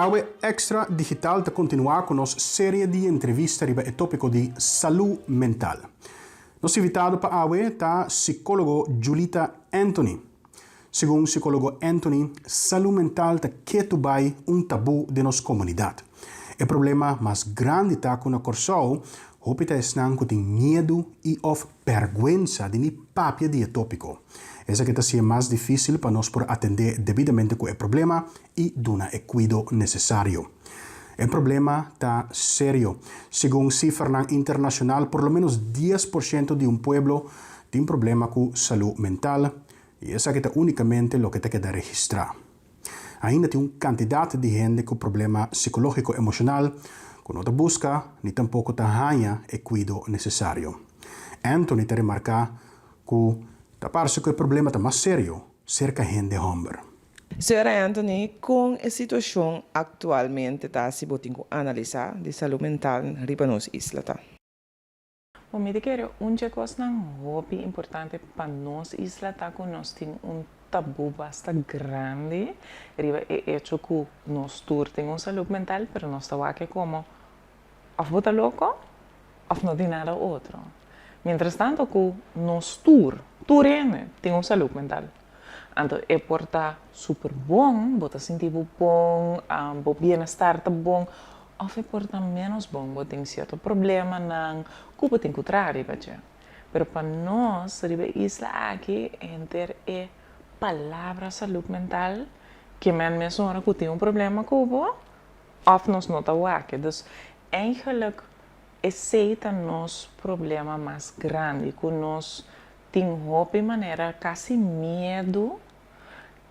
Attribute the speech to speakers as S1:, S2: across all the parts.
S1: Awe Extra Digital ta kontinuá ku nos serie di entrevista riba e tópiko di salú mental. Nos invitado pa awe ta sikólogo Julita Anthony. Segun sikólogo Anthony, salú mental ta ketu bai un tabú den nos komunidat. E problema mas grandi ta ku na Kòrsou hopi ta esnan ku tin miedu i òf bèrgwensa di ni papia di e tópiko. Esaki ta hasié mas difísil pa nos por atendé debidamente ku e problema i duna e kuido nesesario. E problema ta serio. Segun sifranan internashonal, por lo ménos 10% di un pueblo tin problema ku salú mental, i esaki ta únikamente loke ta keda registrá. Ainda tin un kantidat di hende ku problema sikológiko emoshonal ku no ta buska ni tampoko ta haña e kuido nesesario. Anthony ta remarká ku ta parse ku e problema ta mas serio serka hende hòmber.
S2: Señora Anthony, kon e situashon aktualmente ta si bo tin ku analisá di salú mental riba nos isla ta?
S3: Bo mi ta kere un dje kosnan hopi importante pa nos isla ta ku nos tin un tabú basta grandi riba e echo ku nos tur tin un salud mental pero nos ta wak e komo òf bo ta loko òf no tin nada otro. Mientras tanto ku nos tur, tur hende tin un salud mental. Anto e por ta super bon, bo ta sinti bo bon, bo bienestar ta bon Of e por ta ménos bon, bo tin sierto problemanan ku bo tin ku traha riba dje. Pero pa nos riba e isla aki henter e palabra salud mental ke men mes ora ku tin un problema ku bo of nos no ta wak. Dus eigenlijk esei ta nos problema mas grandi ku nos tin hopi manera kasi miedu,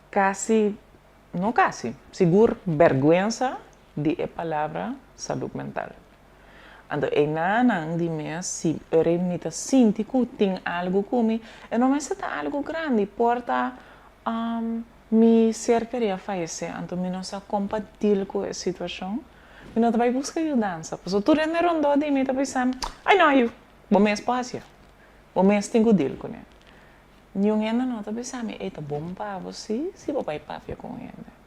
S3: kasi No kasi, sigur bèrgwensa di e palabra salud mental. Anto e nanan di mes si ora mi ta sinti ku tin algu ku mi, e no mester ta algu grandi, por ta mi ser kerí a fayesé, anto mi no sa kon pa deal ku e situashon, mi no ta bai buska yudansa, pasobra tur hende rondó di mi ta bisa, ai no yu, bo mes por hasié, bo mes tin ku deal kuné. Niun hende no ta bisa mi, ey ta bon pa bo si, si bo bai papia ku un hende.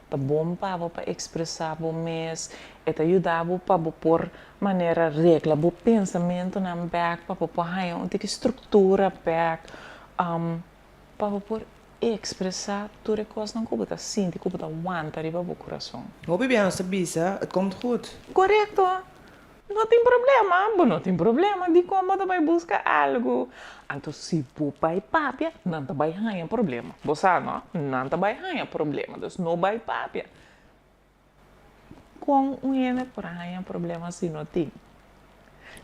S3: Ta bon pa bo pa ekspresá bo mes, e ta yuda bo pa bo por manera regla bo pensamentunan bèk, pa bo por haña un tiki struktura bèk, pa bo por ekspresá tur e kosnan ku bo ta sinti, ku bo ta wanta riba bo kurason.
S2: Hopi biaha nos ta bisa, het komt goed.
S3: Korekto! No tin problema, bo no tin problema, dikon bo ta bai buska algu? Anto si bo bai papia, nan ta bai haña problema. Bo sa no? Nan ta bai haña problema, dus no bai papia. Kon un hende por haña problema si no tin?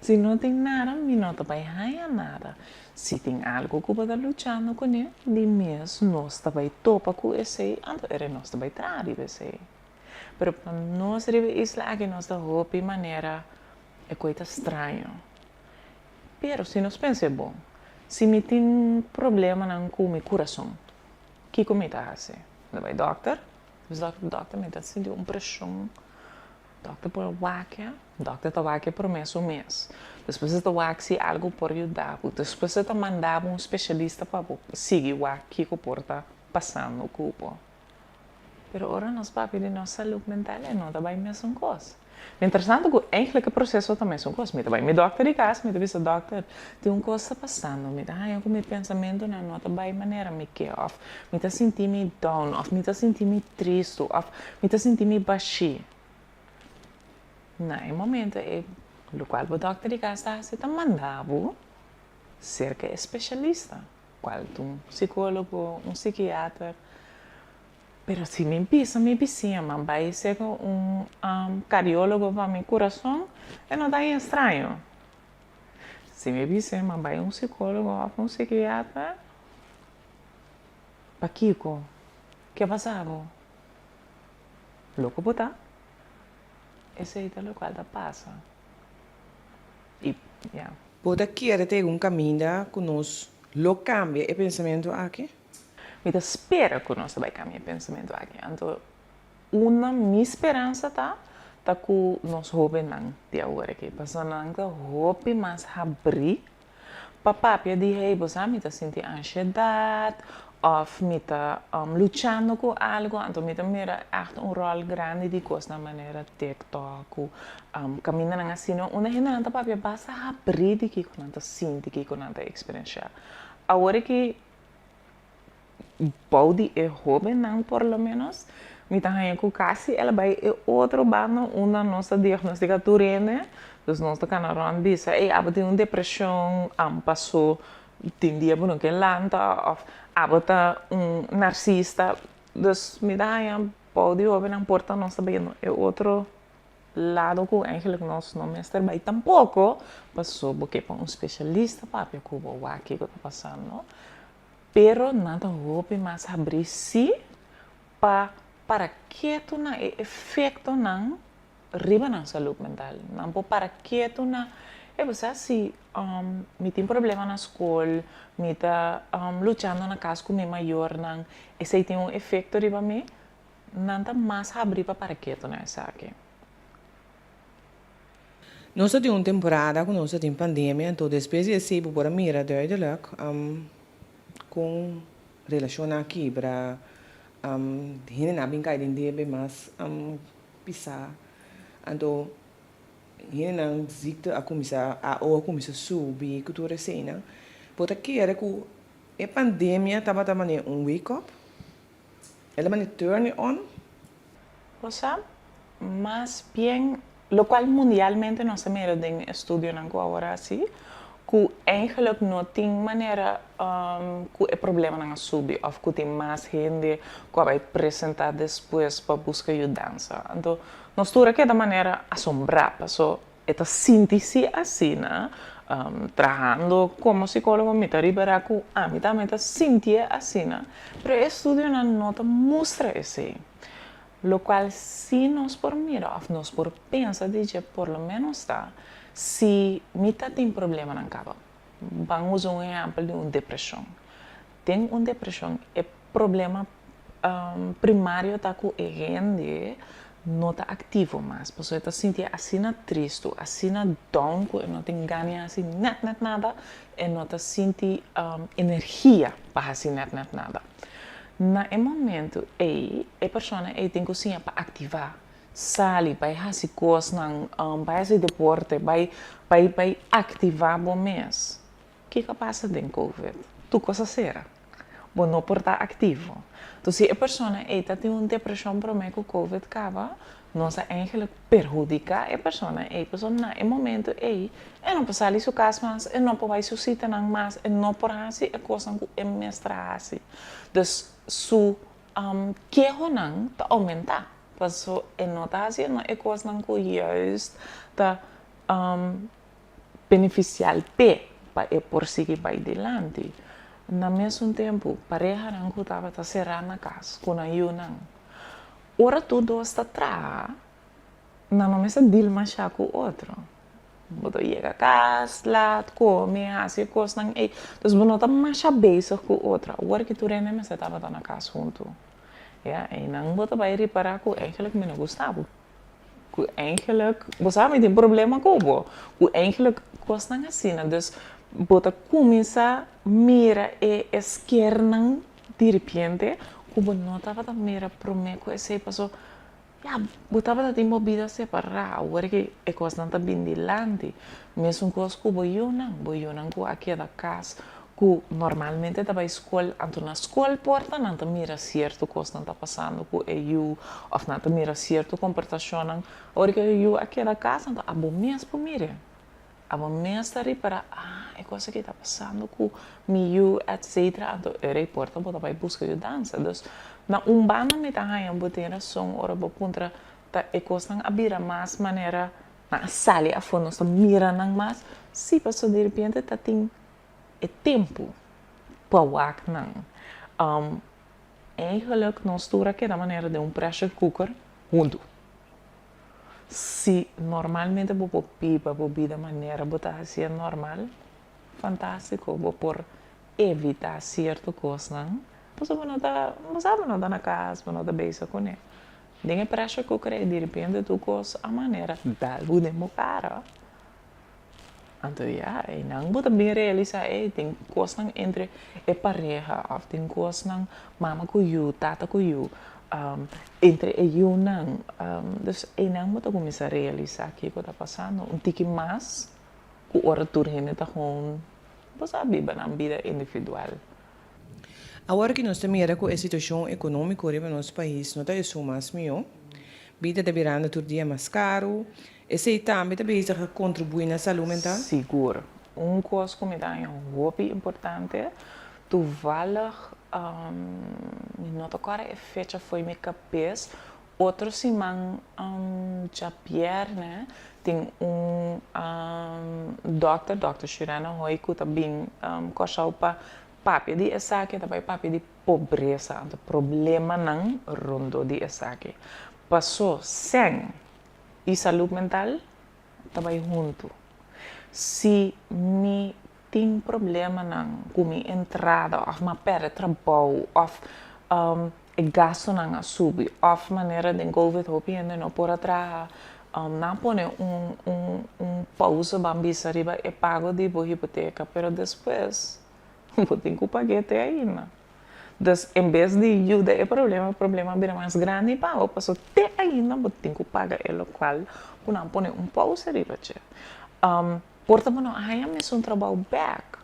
S3: Si no tin nada, mi no ta bai haña nada. Si tin algu ku bo ta luchando kuné, di mes nos ta bai topa ku esei, anto ere nos ta bai traha riba esei. Pero pa nos riba e isla aki nos ta hopi manera e koe ta straño. Pero si nos pensa e bon, si mi tin problemanan ku mi kurason, kiko mi ta hasi? Mi ta bai dòkter, mi bisa dòkter, dòkter mi ta sinti un preshon, dòkter por wak ya, dòkter ta wak e promé su mes, despues e ta wak si algu por yuda bo, despues e ta manda bo un spesialista pa bo sigui wak kiko por ta pasando ku bo. Pero ora nos papia di nos salud mental e no ta bai mesun kos. Mientrastanto ku eigenlijk e proseso ta mesun kos. Mi ta bai mi dòkter di kas, mi ta bisa dòkter, tin un kos ta pasando, mi ta haña ku mi pensamentunan no ta bai manera mi ke òf mi ta sinti mi down òf mi ta sinti mi tristu òf mi ta sinti mi bashí. Na e momento ei lokual bo dòkter di kas ta hasi ta manda bo serka e spesialista. Cual ta un psicologo, un psiquiater, pero si mi bisa mi bisiña man bay cerca un cardiologo pa mi curason, e no ta extraño. Si mi bisa man bay un psicologo of un psiquiater, pakico? Ke pasa bo? Loco bo ta? Esey ta locual ta pasa. Y ya.
S2: Bo ta kere ta yega un kaminda ku nos lo kambia e pensamentu aki?
S3: Mi ta spera ku nos ta bai kambia e pensamentu aki. Anto una mi speransa ta, ta ku nos hóbennan di awor aki, pasobra nan ta hopi mas habrí pa papia di, hey, bo sa mi ta sinti anshedat, Of mi ta luchando ku algu, anto mi ta mira ègt un ròl grandi di kosnan manera TikTok ku kamindanan asina unda hendenan ta papia basta habrí di kiko nan ta sinti, kiko nan ta eksperenshá. Awor aki bou di e hóbennan por lo ménos mi ta haña ku kasi el a bai e otro banda unda nos ta diagnostiká tur hende, dus nos ta kana rònt bisa, ey abo tin un depreshon, pasó Tin dia bo no ke lanta of abo ta un narsista. Dus mi ta haña bou di hobennan por ta nos ta bayendo e otro lado ku eigenlijk nos no mester bai tampoko paso bo ke pa un spesialista papia ku bo wak kiko ta pasando. Pero nan ta hopi mas habrí si pa para ketu na e efektonan riba nan salud mental. Nan por para ketu na, e bo sa si mi tin problema na skol, mi ta luchando na kas ku mi mayornan, esei tin un efekto riba mi, nan ta mas habrí pa para ketu na esaki.
S2: Nos ta tin un temporada ku nos ta tin pandemia, anto despues di esei bo por a mira duidelijk kon relashonnan a kibra, hendenan a bin kai den debe mas pisá. Anto hendenan ziekte a kuminsá, AO a kuminsá subi ku tur eseinan. Bo ta kere ku e pandemia tabata manera un wake up? El a manera turn on?
S3: Bo sa, mas bien Locual mundialmente nos ta mira den estudionan cu awor a haci, cu eigenlijk no tin manera cu e problemanan a subi of cu tin mas hende cu a bay presenta despues pa busca yudansa. Anto nos tur a keda manera asombra paso e ta sinti si asina, trahando como psicologo mi ta ripara cu ami tambe ta sintié asina, pero e estudionan no ta mustra esey. Lokual si nos por mira òf nos por pensa di dje por lo ménos ta si mi ta tin problemanan kaba. Ban usa un ehèmpel di un depreshon. Den un depreshon e problema primario ta ku e hende no ta aktivo mas pasobra e ta sinti asina tristu, asina down ku e no tin gana di hasi nèt nèt nada, e no ta sinti energia pa hasi nèt nèt nada. Na e momento ei, e persona ei tin ku siña pa aktivá, sali, bai hasi kosnan, bai hasi deporte, bai bai bai aktivá bo mes. Kiko a pasa den covid? Tur kos a sera. Bo no por ta aktivo. Entonces si e persona ei ta tin un depreshon promé ku covid kaba, nos a eigenlijk perhudiká e persona ei pasobra na e momento ei e no por sali su kas mas, e no por bai su sitanan mas, e no por hasi e kosnan ku e mester a hasi. Dus su kehonan ta oumentá paso e no ta hasiendo e kosnan ku juist ta benefisial p'e pa e por sigui bai dilanti. Na mesun tempu parehanan ku tabata será na kas ku nan yunan Ora tur dos ta traha, nan no mester deal masha ku otro. Bo ta yega kas lat, kome, hasi e kosnan ei. Dus bo no ta masha bezig ku otro. Awor ki tur hende mester tabata na kas huntu. Ya, einan bo ta bai ripará ku eigenlijk mi no gusta bo. Ku eigenlijk, bo sa mi tin problema ku bo. Ku eigenlijk kosnan asina. Dus bo ta kuminsá mira e skernan Diripiente ku bo no tabata mira promé ku esei paso, ya, bo tabata tin bo bida separá, awor ki e kosnan ta bin dilanti. Mesun kos ku bo yunan, bo yunan ku a keda kas, ku normalmente ta bai skol, anto na skol por ta nan ta mira sierto kosnan ta pasando ku e yu òf nan ta mira sierto komportashonnan, awor ki e yu a keda kas, anto abo mes por mir'é. Abo mes ta ripara, ah, e kos aki ta pasando ku mi yu, etcetera, anto e rei por ta bo ta bai buska yudansa. Dus, na un banda mi ta haña bo tin rason ora bo puntra ta e kosnan a bira mas manera nan a sali afó, nos ta mira nan mas. Sí, pasobra diripiente ta tin e tempu pa wak nan. Eigenlijk nos tur a keda manera den un pressure cooker huntu. Si normalmente bo por biba bo bida manera bo ta hacié normal, fantástico, bo por evitá cierto cosnan, pasobra bo no ta, bo sa bo no ta na cas, bo no ta bezig cuné. Den e pressure cooker ei diripiente tur cos a manera dal bo den bo cara. Anto ya, einan bo ta bin realisa, ey, tin kosnan entre e pareha of tin kosnan mama ku yu, tata ku yu, entre e yunan. Dus einan bo ta kuminsá realisá kiko ta pasando un tiki mas ku ora tur hende ta gewoon, bo sa, biba nan bida individual.
S2: Awor ki nos ta mira ku e situashon ekonómiko riba nos pais no ta esun mas mihó, bida ta birando tur dia mas karu, esei tambe ta bezig a kontribuí na salú mental?
S3: Sigur. Un kos ku mi ta haña hopi importante, toevallig mi no ta kòrda e fecha fo'i mi kabes, Otro siman djabièrnè tin un dòkter, dòkter Shirena Hoy ku ta bin Kòrsou pa papia di esaki, e ta bai papia di pobresa, anto problemanan rondó di esaki. Pasó sèn i salud mental ta bai huntu. Si mi tin problemanan ku mi entrada òf mi a pèrdè trabou òf e gastunan a subi òf manera den covid hopi hende no por a traha, nan a pone un un un pausa ban bisa riba e pago di bo hipoteka pero despues bo tin ku pag'é te ainda. Dus en bes di yuda e problema, e problema a bira mas grandi pa bo pasobra te ainda bo tin ku paga e lokual ku nan a pone un pausa riba dje. Por ta bo no a haña mesun trabou bèk,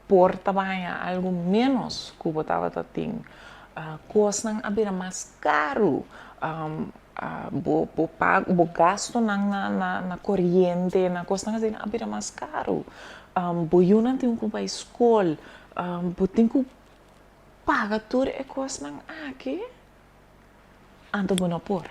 S3: por ta bo a haña algu ménos ku bo tabata tin. Kosnan a bira mas karu, bo bo bo gastunan na na na koriente, na kosnan asina a bira mas karu. Bo yunan tin ku bai skol, bo tin ku paga tur e kosnan aki, anto bo no por.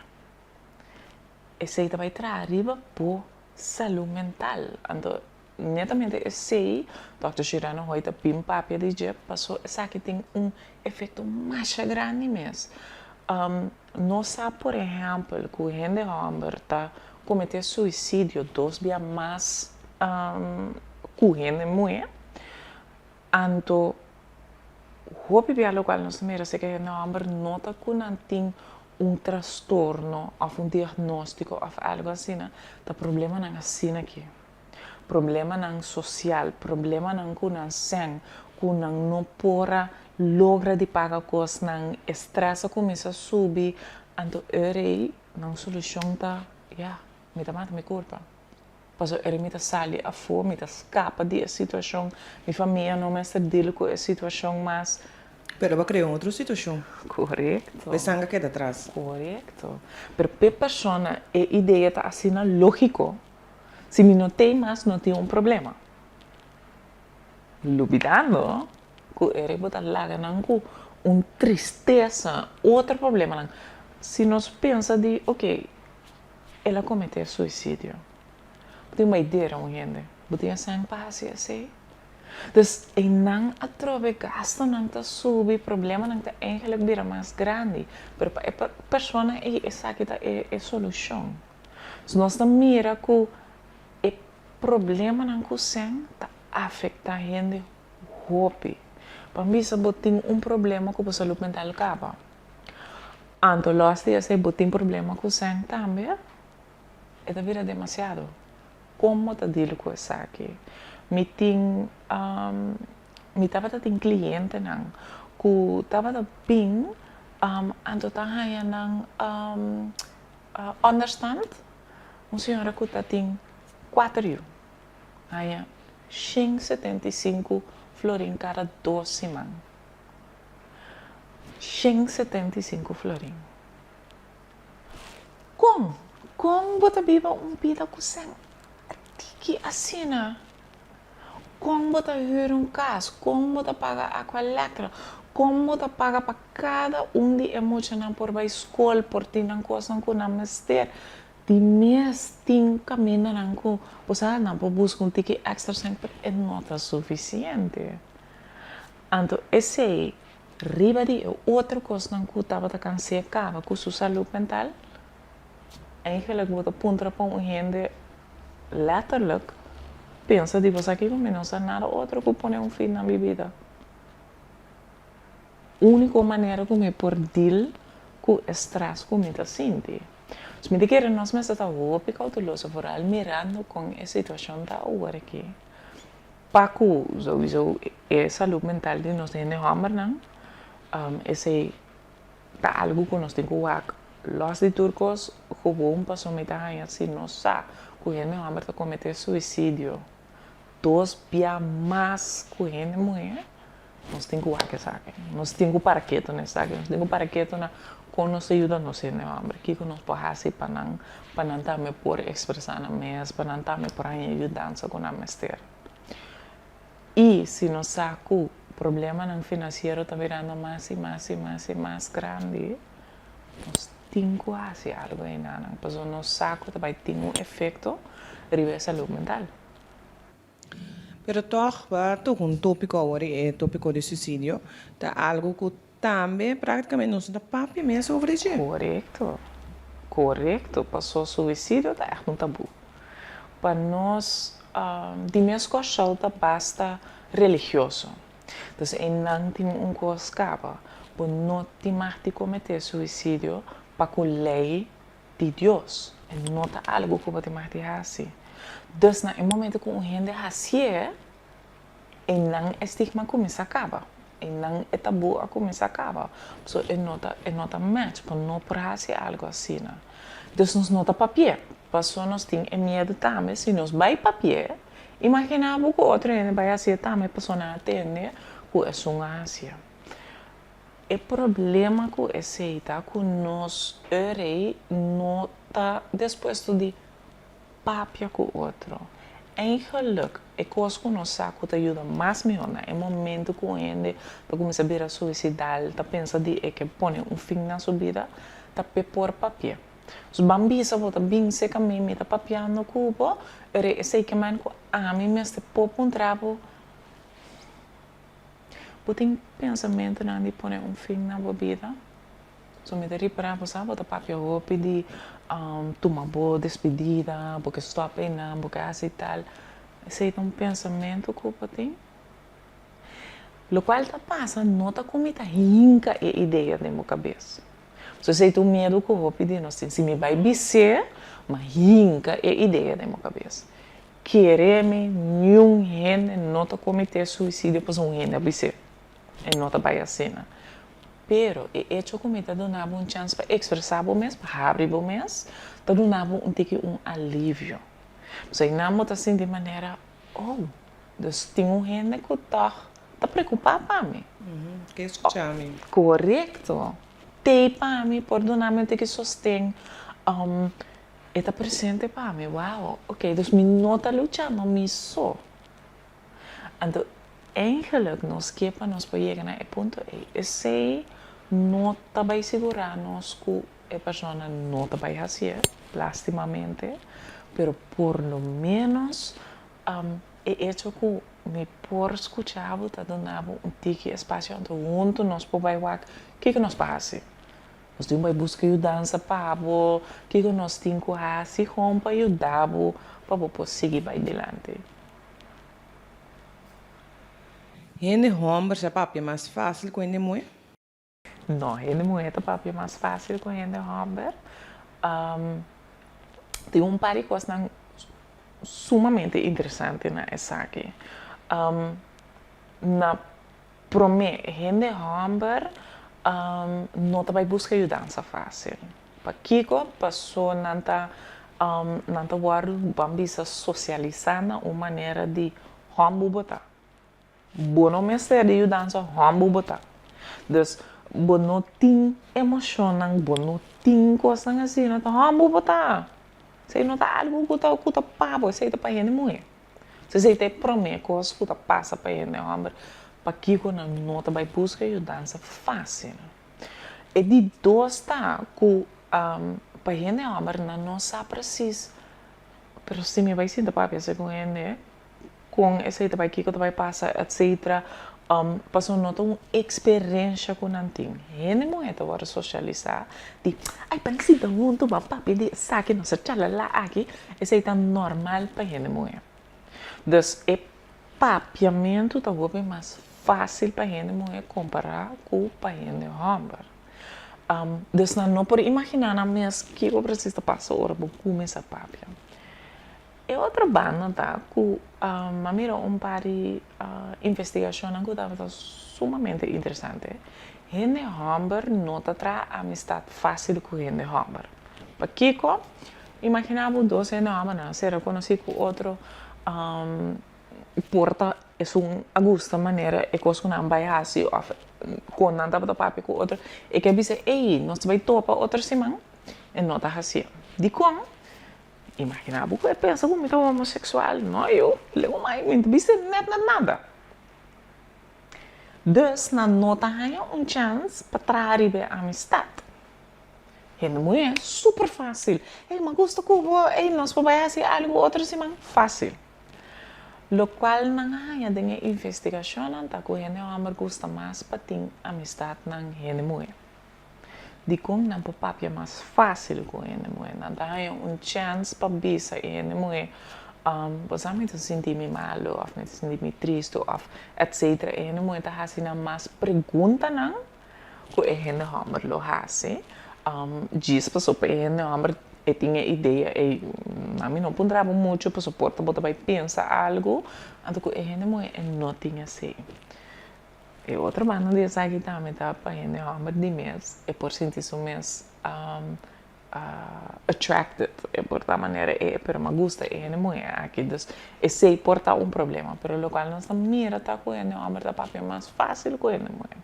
S3: Esei ta bai traha riba bo salú mental. Anto netamente esei Dòkter Shirano Hoy ta bin papia di dje paso esaki tin un efekto masha grandi mes. Nos sa por ehèmpel ku hende hòmber ta kometé suisidio dos bia mas ku hende muhé. Anto hopi bia lokual nos ta mira si ku hende hòmber no ta ku nan tin un trastorno òf un diagnóstiko òf algu asina, ta problemanan asina aki. Problemanan sosial, problemanan ku nan sèn, ku nan no por a logra di paga kosnan, e strès a kuminsá subi, anto ora ei nan solushon ta, ya, mi ta mata mi kurpa. Pasobra ora mi ta sali afó, mi ta skapa di e situashon, mi famia no mester deal ku e situashon mas.
S2: Pero bo a krea un otro situashon.
S3: Korekto.
S2: Bo esnan a keda atras.
S3: Korekto. Pero p'e persona e idea ta asina lógiko, si mi no t'ei mas no tin un problema. Lubidando ku ora bo ta laga nan ku un tristesa, otro problemanan. Si nos pensa di, oke, El a kometé suisidio. Bo tin bai dera un hende. Bo tin esnan pa hasi esei? Dus einan atrobe gastunan ta subi, problemanan ta eigenlijk bira mas grandi. Pero pa e persona ei esaki ta e solushon. Dus nos ta mira ku e problemanan ku sèn ta afektá hende hopi. Pa bisa bo tin un problema ku bo salud mental kaba. Anto los di esei bo tin problema ku sèn tambe, e ta bira demasiado. Kon bo ta deal ku esaki? Mi tin, mi tabata tin klientenan ku tabata bin anto ta haña nan onderstand, un señora ku ta tin kuater yu, haña 175 florin kada dos siman. 175 florin. Kon? Kon bo ta biba un bida ku sèn tiki asina? Kon bo ta hür un kas? Kon bo ta paga akua lèktra? Kon bo ta paga pa kada un di e muchanan por bai skol, por tin nan kosnan ku nan mester? Di mes tin kamindanan ku bo sa nan por buska un tiki èkstra sèn, pero e no ta sufisiente. Anto esei, riba di e otro kosnan ku tabata kans'é kaba ku su salú mental, eigenlik bo ta puntra pa un hende lèterlik pensa di bo sa kiko mi no sa nada otro ku pone un fin na mi bida. Úniko manera ku mi por dil ku e strès ku mi ta sinti. Dus mi ta kere nos mester ta hopi kouteloso, foral mirando kon e situashon ta awor aki. Pa ku souiso e salud mental di nos hende hòmbernan, esei ta algu ku nos tin ku wak lòs di tur kos, gewoon pasobra mi ta haña si nos sa ku hende hòmber ta kometé suisidio dos bia mas ku hende muhé, nos tin ku wak esaki. Nos tin ku para ketu na esaki, nos tin ku para ketu na kon nos ta yuda nos hende hòmber, kiko nos por hasi pa nan, pa nan tambe por ekspresá nan mes, pa nan tambe por haña e yudansa ku nan mester. I si nos sa ku problemanan finansiero ta birando mas i mas i mas i mas grandi, nos tin ku hasi algu einanan, pasobra nos sa ku ta bai tin un efekto riba e salud mental.
S2: Pero tòg ba toka un tópiko awor i e tópiko di suisidio ta algu ku tambe práktikamente nos no ta papia mes over di dje.
S3: Korekto, korekto, paso suisidio ta ègt un tabú. Pa nos di mes Kòrsou ta basta religioso. Entonces einan tin un kos kaba, bo no tin mag di kometé suisidio pa ku lei di Dios. E no ta algu ku bo tin mag di hasi. Dus na e momento ku un hende hasié, einan e stigma a kuminsá kaba. Einan e tabú a kuminsá kaba. Pasobra e no ta e no ta match, bo no por hasi algu asina. Dus nos no ta papi'é, pasobra nos tin e miedu tambe si nos bai papi'é, imaginá bo ku otro hende bai hasié tambe pasobra nan a tende ku esun a hasié. E problema ku esei ta ku nos rei no ta despuesto di papia ku otro. Eigenlik e kos ku nos sa ku ta yuda mas mihó na e momento ku un hende ta kuminsá bira suisidal, ta pensa di e ke pone un fin na su bida, ta p'e por papia. So ban bisa bo ta bin serka mi, mi ta papiando ku bo, pero esei ke men ku ami mester por puntra bo. Bo tin pensamentunan di pone un fin na bo bida? So mi ta ripará bo sa bo ta papia hopi di tuma bo despedida, bo ke stòp einan, bo ke hasi tal. Esei ta un pensamentu ku bo tin? Lokual ta pasa no ta ku mi ta hinka e idea den bo kabes. So esei ta un miedu ku hopi di nos tin. Si mi bai bis'é, m'a hinka e idea den bo kabes. Kere mi, niun hende no ta kometé suisidio pasobra un hende a bis'é. E no ta bai asina. Pero e echo ku mi ta duna bo un chèns pa ekspresá bo mes, pa habri bo mes, ta duna bo un tiki un alivio. Pasobra einan bo ta sinti manera, oh, dus tin un hende ku tòg ta preokupá pa mi.
S2: Ke skuchá mi.
S3: Korekto. T'ei pa mi, por duna mi un tiki sosten. E ta presente pa mi, wow, ok, dus mi no ta luchando mi so. Anto eigenlijk nos ke pa nos por yega na e punto ei. Esei no ta bai sigurá nos ku e persona no ta bai hasié, lastimamente, pero por lo menos e echo ku mi por skucha bo ta duna bo un tiki espasio anto huntu nos por bai wak kiko nos por hasi. Nos tin bai buska yudansa pa bo, kiko nos tin ku hasi hon pa yuda bo pa bo por sigui bai dilanti.
S2: Hende hòmber sa papia mas fásil ku hende muhé?
S3: No, hende muhé ta papia mas fásil ku hende hòmber. Tin un par di kosnan sumamente interesante na esaki. Na Promé, hende hòmber no ta bai buska yudansa fásil. Pakiko? Paso nan ta nan ta wòrdu ban bisa sosialisá na un manera di hòmber bo ta. Bo no mester di yudansa, hòmber bo ta. Dus, bo no tin emoshonnan, bo no tin kosnan asina, ta hòmber bo ta. Esei no ta algu ku ta ku ta pa bo, esei ta pa hende muhé. Esei ta e promé kos ku ta pasa pa hende hòmber, pakiko nan no ta bai buska yudansa fásil. E di dos ta ku pa hende hòmber nan no sa presis, pero si mi bai sinta papia segun hende, kon esei ta bai, kiko ta bai pasa, etcetera, pasobra no ta un eksperensha ku nan tin. Hende muhé ta wòrdu sosialisá di, ai ban sinta huntu, ban papia di esaki, nos a chalala aki, esei ta normal pa hende muhé. Dus e papiamentu ta hopi mas fásil pa hende muhé kompará ku pa hende hòmber. Dus nan no por imaginá nan mes kiko presis ta pasa ora bo kuminsá papia. E otro banda ta ku m'a mira un par di investigashonnan ku tabata sumamente interesante. Hende hòmber no ta traha amistat fásil ku hende hòmber. Pakiko? Imaginá bo dos hende hòmbernan a sera konosí ku otro, por ta esun a gusta manera e kos ku nan bai hasi òf kon nan tabata papia ku otro, e ke bisa, Ey, nos ta bai topa otro siman? E no ta hasié. Dikon? Imaginá bo ku e pensa ku mi ta homoseksual. No yu, leu mai, mi no ta bisa nèt nèt nada. Dus nan no ta haña un chèns pa traha riba e amistat. Hende muhé super fásil. Ey, mi a gusta ku bo, ey, nos por bai hasi algu otro siman? Fásil. Lokual nan a haña den e investigashonnan ta ku hende hòmber gusta mas pa tin amistatnan hende muhé. Dikon nan por papia mas fásil ku hende muhé? Nan ta haña un chèns pa bisa e hende muhé, Bo sa mi ta sinti mi malu òf mi ta sinti mi tristu òf etsetera. E hende muhé ta hasi nan mas preguntanan ku e hende hòmber lo hasi. Djis pasobra e hende hòmber e tin e idea ei, na mi no puntra bo muchu pasobra por ta bo ta bai pensa algu, anto ku e hende muhé e no tin esei. E otro banda di esaki tambe ta pa hende hòmber di mes e por sinti su mes attracted, e por ta manera e pero mi a gusta e hende muhé aki, dus esei por ta un problema, pero lokual nos ta mira ta ku hende hòmber ta papia mas fásil ku hende muhé.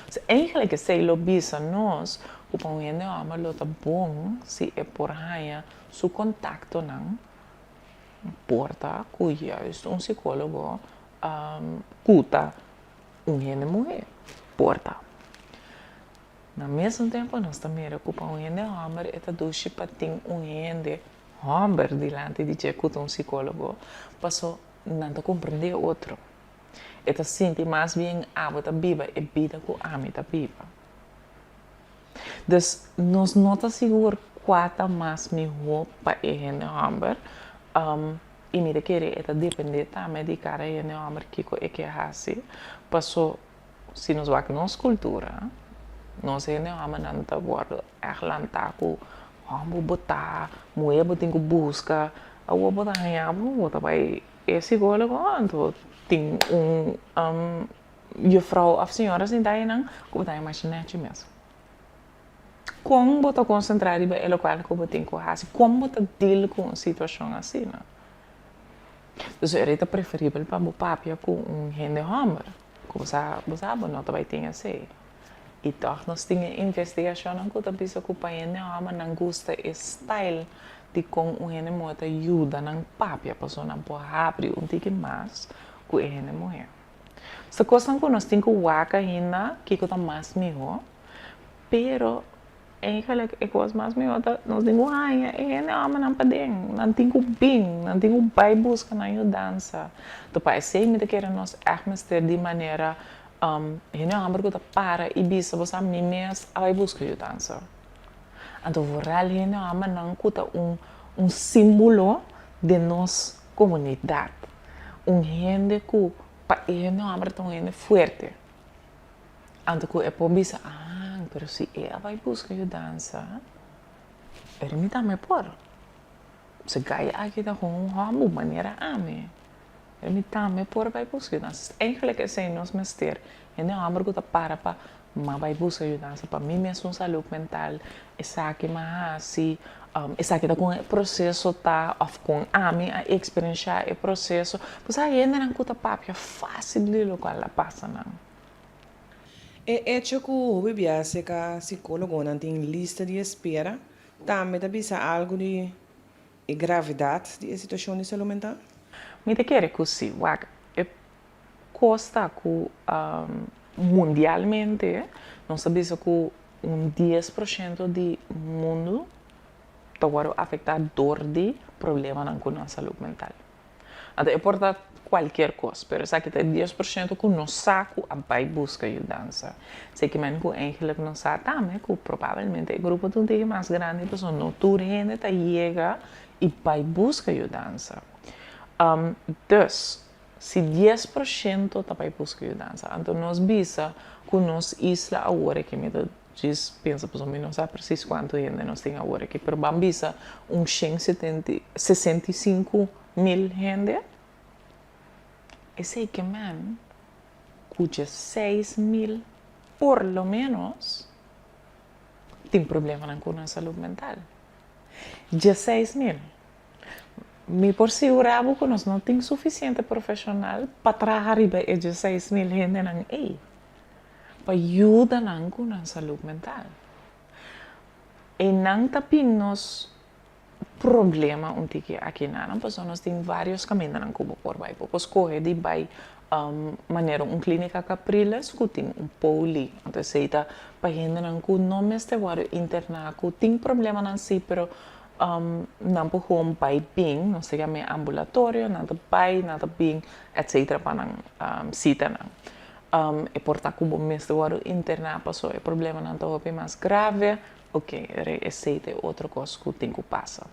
S3: So eigentlik esei lo bisa nos ku pa un hende hòmber lo ta bon si e por haña su kontaktonan por ta ku juist un sikólogo ku ta un hende muhé por ta. Na mesun tempu nos ta mira ku pa un hende hòmber e ta dushi pa tin un hende hòmber dilanti di dje ku ta un sikólogo, paso nan ta komprendé otro. E ta sinti mas bien abo ta biba e bida ku ami ta biba. Dus nos no ta sigur kua ta mas mihó pa e hende hòmber i mi ta kere e ta dependé tambe di kada hende hòmber kiko e ke hasi paso si nos wak nos kultura nos hende hòmbernan ta wòrdu ègt lantá ku hòmber bo ta muhé bo tin ku buska awor bo ta haña bo bo ta bai e sikólogo anto tin un Juffrouw of señora sinta einan ku bo ta haña nechi mes. Kon bo ta konsentrá riba e lokual ku bo tin ku hasi? Kon bo ta deal ku un situashon asina? Dus e ta preferibel pa bo papia ku un hende hòmber ku bo sa bo sa bo no ta bai tin esei. I tòg nos tin e investigashonnan ku ta bisa ku pa hende hòmber nan gusta e style di kon un hende muhé ta yuda nan papia pasobra nan por habri un tiki mas ku e hende muhé. Sta kosnan ku nos tin ku wak ainda kiko ta mas mihó, pero eigenlijk e kos mas mihó ta nos tin ku haña e hende hòmbernan paden, nan tin ku bin, nan tin ku bai buska nan yudansa. Enton pa esei mi ta kere nos ègt mester di manera hende hòmber ku ta para i bisa bo sa mi mes a bai buska yudansa. Anto vooral hende hòmbernan ku ta un un símbolo den nos komunidat. Un hende ku pa e hende hòmber ta un hende fuerte. Anto ku e por bisa, ah, pero si e a bai buska yudansa, pero mi tambe por. Se gai aki ta kon un hòmber manera ami, pero mi tambe por bai buska yudansa. Eigenlijk esei nos mester, hende hòmber ku ta para pa m'a bai buska yudansa pa mi mesun salud mental, esaki m'a hasi, esaki ta kon e proseso ta òf kon ami a eksperenshá e proseso. Pues hay hendenan ku ta papia fásil di lokual a pasa nan.
S2: E echo ku hopi bia serka sikólogonan tin lista di espera tambe ta bisa algu di e gravedat di e situashon di salú mental?
S3: Mi ta kere ku si. Wak, e kos ta ku mundialmente nos ta bisa ku un dies por shento di mundu ta wòrdu afektá dor di problemanan ku nan salú mental. Anto e por ta kualkier kos, pero esaki ta e dies por shento ku nos sa ku a bai buska yudansa. Esei ki men ku eigenlik nos sa tambe ku probablemente e grupo ta un tiki mas grandi pasobra no tur hende ta yega i bai buska yudansa. Dus, si dies por shento ta bai buska yudansa, anto nos bisa ku nos isla awor aki, mi ta djis pensa pasobra mi no sa presis kuantu hende nos tin awor aki, pero ban bisa un shen setenta i sesenta i sinku. mil hende. Esei ke men ku 16.000 por lo menos tin problemanan ku nan salú mental. 16.000. Mi por sigurá bo ku nos no tin sufisiente profeshonal pa traha riba e 16.000 hendenan ei, pa yuda nan ku nan salú mental. Einan ta bin nos problema un tiki akinan, pasobra nos tin vários kamindanan ku bo por bai. Bo por skohe di bai manera un klínika Capriles ku tin un poli. Anto esei ta pa hendenan ku no mester wòrdu interná, ku tin problemanan sí, pero nan por gewoon bai bin, nos ta yam'é ambulatorio, nan ta bai, nan ta bin, etcetera pa nan sitanan. E por ta ku bo mester wòrdu interná pasobra e problemanan ta hopi mas grave, ok, esei ta e otro kos ku tin ku pasa.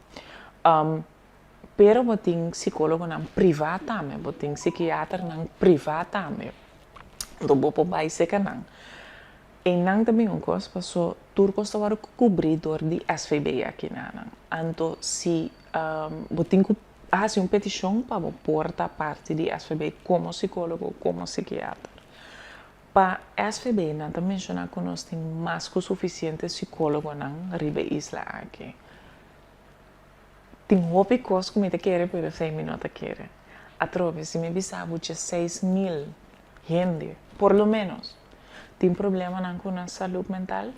S3: Pero bo tin sikólogonan privá tambe, bo tin sikiaternan privá tambe, anto bo por bai serka nan. Einan ta bin un kos paso tur kos ta wòrdu kubrí dor di SVB akinanan. Anto si bo tin ku hasi un petishon pa bo por ta parti di SVB komo sikólogo, komo sikiater. Pa SVB nan ta menshoná ku nos tin mas ku sufisiente sikólogonan riba e isla aki. Tin hopi kos ku mi ta kere pero esei mi no ta kere. Atrobe si mi bisa bo 16.000 hende, por lo menos, tin problemanan ku nan salud mental,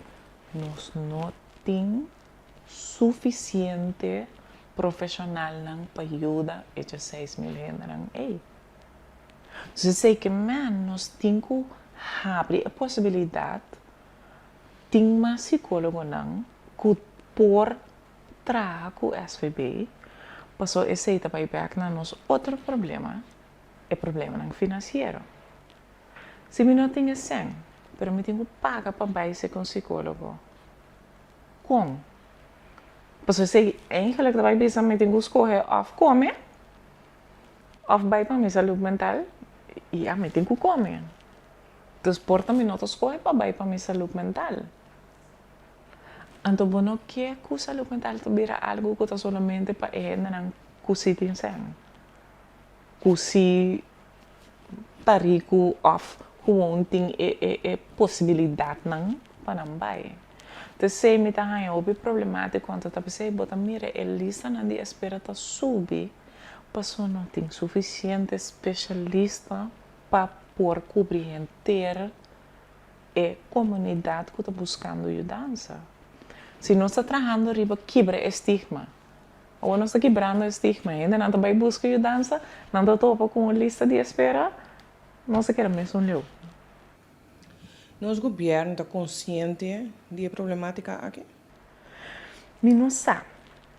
S3: nos no tin sufisiente profeshonalnan pa yuda e 16.000 hendenan ei. Entonces esei ke men nos tin ku habri e posibilidat tin mas sikólogonan ku por traha ku SVB, pasobra esei ta bai bèk na nos otro problema, e problemanan finansiero. Si mi no tin e sèn, pero mi tin ku paga pa bai serka un sikólogo, kon? Pasobra esei eigenlik ta bai bisa mi tin ku skohe òf kome òf bai pa mi salud mental, i ya mi tin ku kome. Dus por ta mi no ta skohe pa bai pa mi salud mental. Anto bo no ke ku salud mental ta bira algu ku ta solamente pa e hendenan ku si tin sèn, ku si ta riku òf gewoon tin e e e posibilidatnan pa nan bai. P'esei mi ta haña hopi problemátiko anto ta p'esei bo ta mira e listanan di espera ta subi pasobra no tin sufisiente speshalista pa por kubri henter e komunidat ku ta buskando yudansa. Si nos ta trahando riba kibra e stigma, awor nos ta kibrando e stigma, hendenan ta bai buska yudansa, nan ta topa ku un lista di espera, nos ta keda mesun leu.
S2: Nos gobièrnu ta konsiente di e problematika aki?
S3: Mi no sa.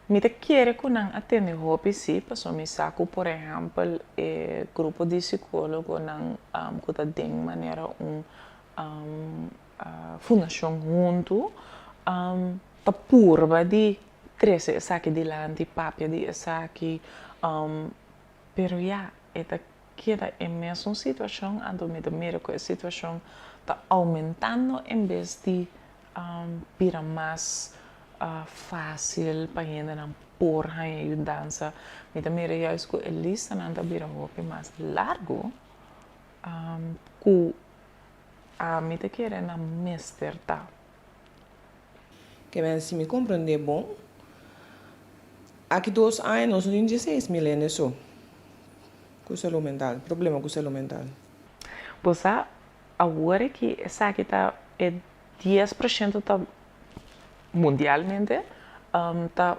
S3: Mi ta kere ku nan a tende hopi sí, pasobra mi sa ku por ehèmpel e grupo di sikólogonan ku ta den manera un fundashon huntu ta purba di trese esaki dilanti, papia di esaki, pero ya e ta keda e mesun situashon, anto mi ta mira ku e situashon ta oumentando en bes di bira mas fásil pa hendenan por haña yudansa. Mi ta mira juist ku e listanan ta bira hopi mas largu ku ami ta kere nan mester ta.
S2: Ke men si mi komprendé bon, aki dos aña nos no tin 16.000 hende so ku salú mental, problema ku salú mental.
S3: Bo sa awor aki esaki ta e 10% ta mundialmente ta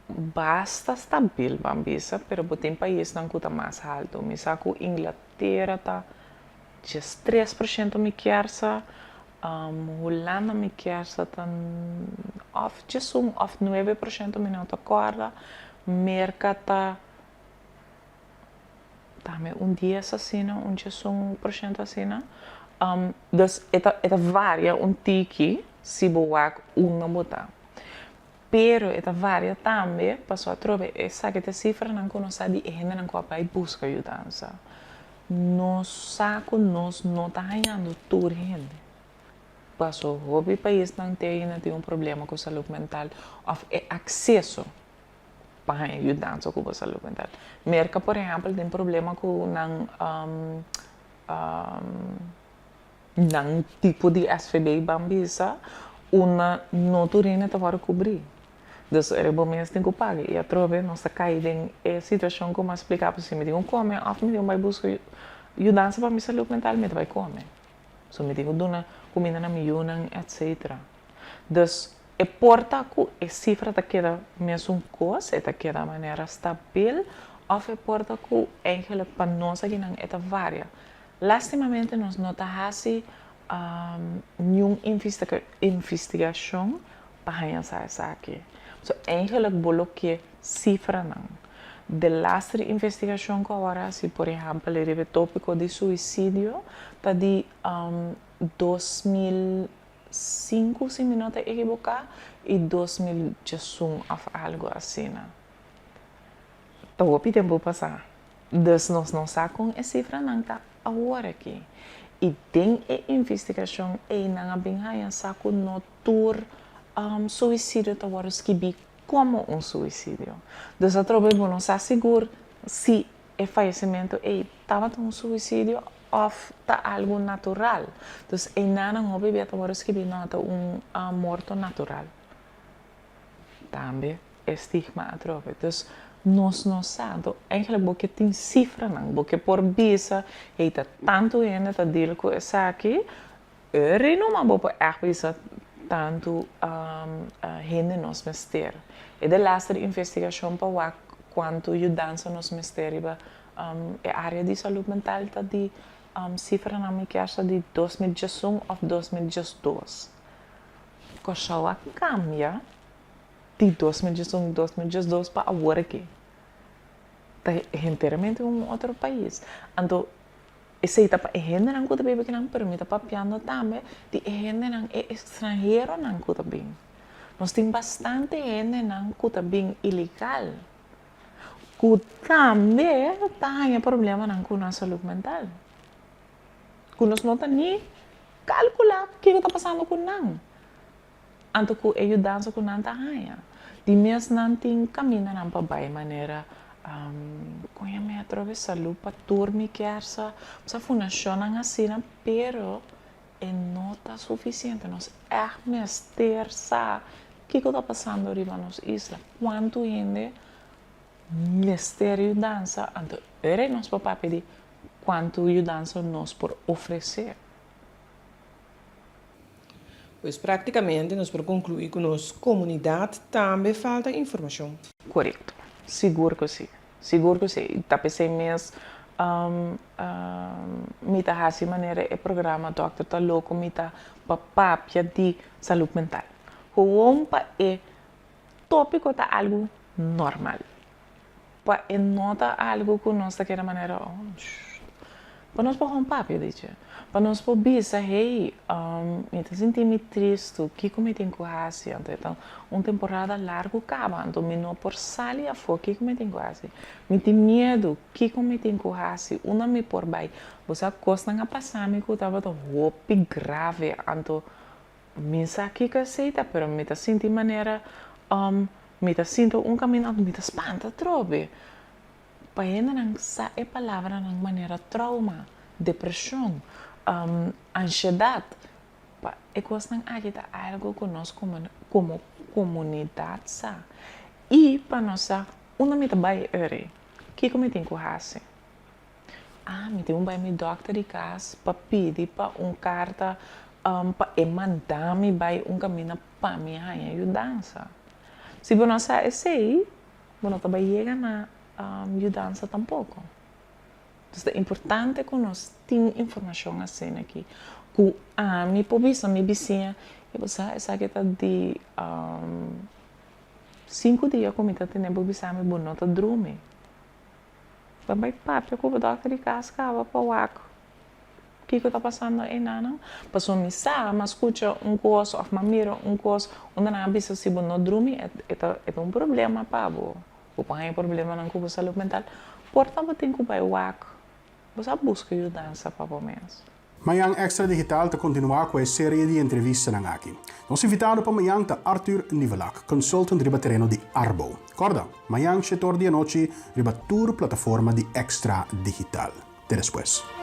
S3: basta stabil ban bisa, pero bo tin paisnan ku ta mas haltu. Mi sa ku Inglatera ta 13% mi kier sa, Hulanda mi kier sa ta òf 11 òf 9% mi no ta kòrda, Merka ta Tambe un 10 asina, un 11% asina. Dus e ta e ta varia un tiki si bo wak unda bo ta. Pero e ta varia tambe pasobra atrobe esaki ta e sifranan ku nos sa di e hendenan ku a bai buska yudansa. Nos sa ku nos no ta hañando tur hende. Pasobra hopi paisnan te ainda tin un problema ku salud mental òf e akseso. Pa haña yudansa ku bo salú mental. Merka por ehèmpel tin problema ku nan nan tipo di SVB ban bisa unda no tur hende ta wòrdu kubrí. Dus ora bo mes tin ku paga i atrobe nos ta kai den e situashon ku mi a splika bo si mi tin ku kome òf mi tin ku bai buska yudansa pa mi salú mental mi ta bai kome. So mi tin ku duna kuminda na mi yunan etcetera. Dus e por ta ku e sifra ta keda mesun kos, e ta keda manera stabil, òf e por ta ku eigenlijk pa nos akinan e ta varia. Lastimamente nos no ta hasi niun investigashon pa haña sa esaki. So eigenlijk bo lo ke sifranan. Delaster investigashon ku awor a hasi, por ehèmpel riba e tópiko di suisidio, ta di 2005 si mi no ta ekiboká i 2011 òf algu asina. Ta hopi tempu pasá. Dus nos no sa kon e sifranan ta awor aki. I den e investigashon ei nan a bin haña sa ku no tur suisidio ta wòrdu skibí komo un suisidio. Dus atrobe bo no sa sigur si e fayesimentu ei tabata un suisidio òf ta algu natural. Dus einan hopi bia ta wòrdu skibí no ta un morto natural. Tambe e stigma atrobe. Dus nos no sa. Anto eigenlijk bo ke tin sifranan, bo ke por bisa hey ta tantu hende ta deal ku esaki, e rei no ma bo por ègt bisa tantu hende nos mester. E delaster investigashon pa wak kuantu yudansa nos mester riba e área di salud mental ta di sifranan mi kier sa di 2011 òf 2012. Kòrsou a kambia di 2011, 2012 pa awor aki. Ta henteramente un otro pais. Anto esei ta pa e hendenan ku ta biba akinan, pero mi ta papiando tambe di e hendenan, e ekstranheronan ku ta bin. Nos tin bastante hendenan ku ta bin ilegal, ku tambe ta haña problemanan ku nan salud mental, ku nos no ta ni kalkulá kiko ta pasando ku nan. Anto ku e yudansa ku nan ta haña. Di mes nan tin kamindanan pa bai manera kon ya mi atrobe salú pa tur mi kersa. Sa fundashonnan asina pero e no ta sufisiente. Nos ègt mester sa kiko ta pasando riba nos isla. Kuantu hende mester yudansa anto ora nos por papia di kuantu yudansa nos por ofresé.
S2: Pues práktikamente nos por konkluí ku nos komunidat tambe falta informashon.
S3: Korekto. Sigur ku si. Sigur ku si. I ta p'esei mes mi ta hasi manera e programa Dòkter ta Loko mi ta pa papia di salud mental. Gewoon pa e tópiko ta algu normal. Pa e no ta algu ku nos ta keda manera oh shh. Pa nos por hon papia di dje. Pa nos por bisa hey mi ta sinti mi tristu kiko mi tin ku hasi anto e ta un temporada largu kaba anto mi no por sali afó kiko mi tin ku hasi. Mi tin miedu kiko mi tin ku hasi unda mi por bai. Bo sa kosnan a pasa mi ku tabata hopi grave anto Mi sa kiko esei ta, pero mi ta sinti manera mi ta sinti un kaminda anto mi ta spanta atrobe. Pa hendenan sa e palabranan manera trauma, depreshon, anshedat, pa e kosnan aki ta algu ku nos komo komunidat sa. I pa nos sa unda mi ta bai eri, kiko mi tin ku hasi. Ah, mi tin un bai mi dòkter di kas pa pidi pa un karta pa e manda mi bai un kaminda pa mi haña yudansa. Si bo no sa esei, bo no ta bai yega na yudansa tampoko. Entonces ta importante ku nos tin informashon asina aki, ku ami por bisa mi bisiña, e bo sa esaki ta di sinku dia ku mi ta tene bo bisa mi bo no ta drumi. Bo bai papia ku bo dòkter di kas kaba pa wak kiko ta pasando einanan. Pasobra mi sa, mi a skucha un kos òf mi a mira un kos unda nan a bisa si bo no drumi e ta e ta un problema pa bo. Bo por haña problemanan ku bo salud mental. Por ta bo tin ku bai wak, bo sa buska yudansa pa bo mes.
S1: Mañan Extra Digital ta kontinuá ku e serie di entrevistanan aki. Nos invitado pa mañan ta Arthur Nivelak, consultant riba tereno di Arbo. Kòrda, mañan 7'or di anochi riba tur plataforma di Extra Digital. Te despues.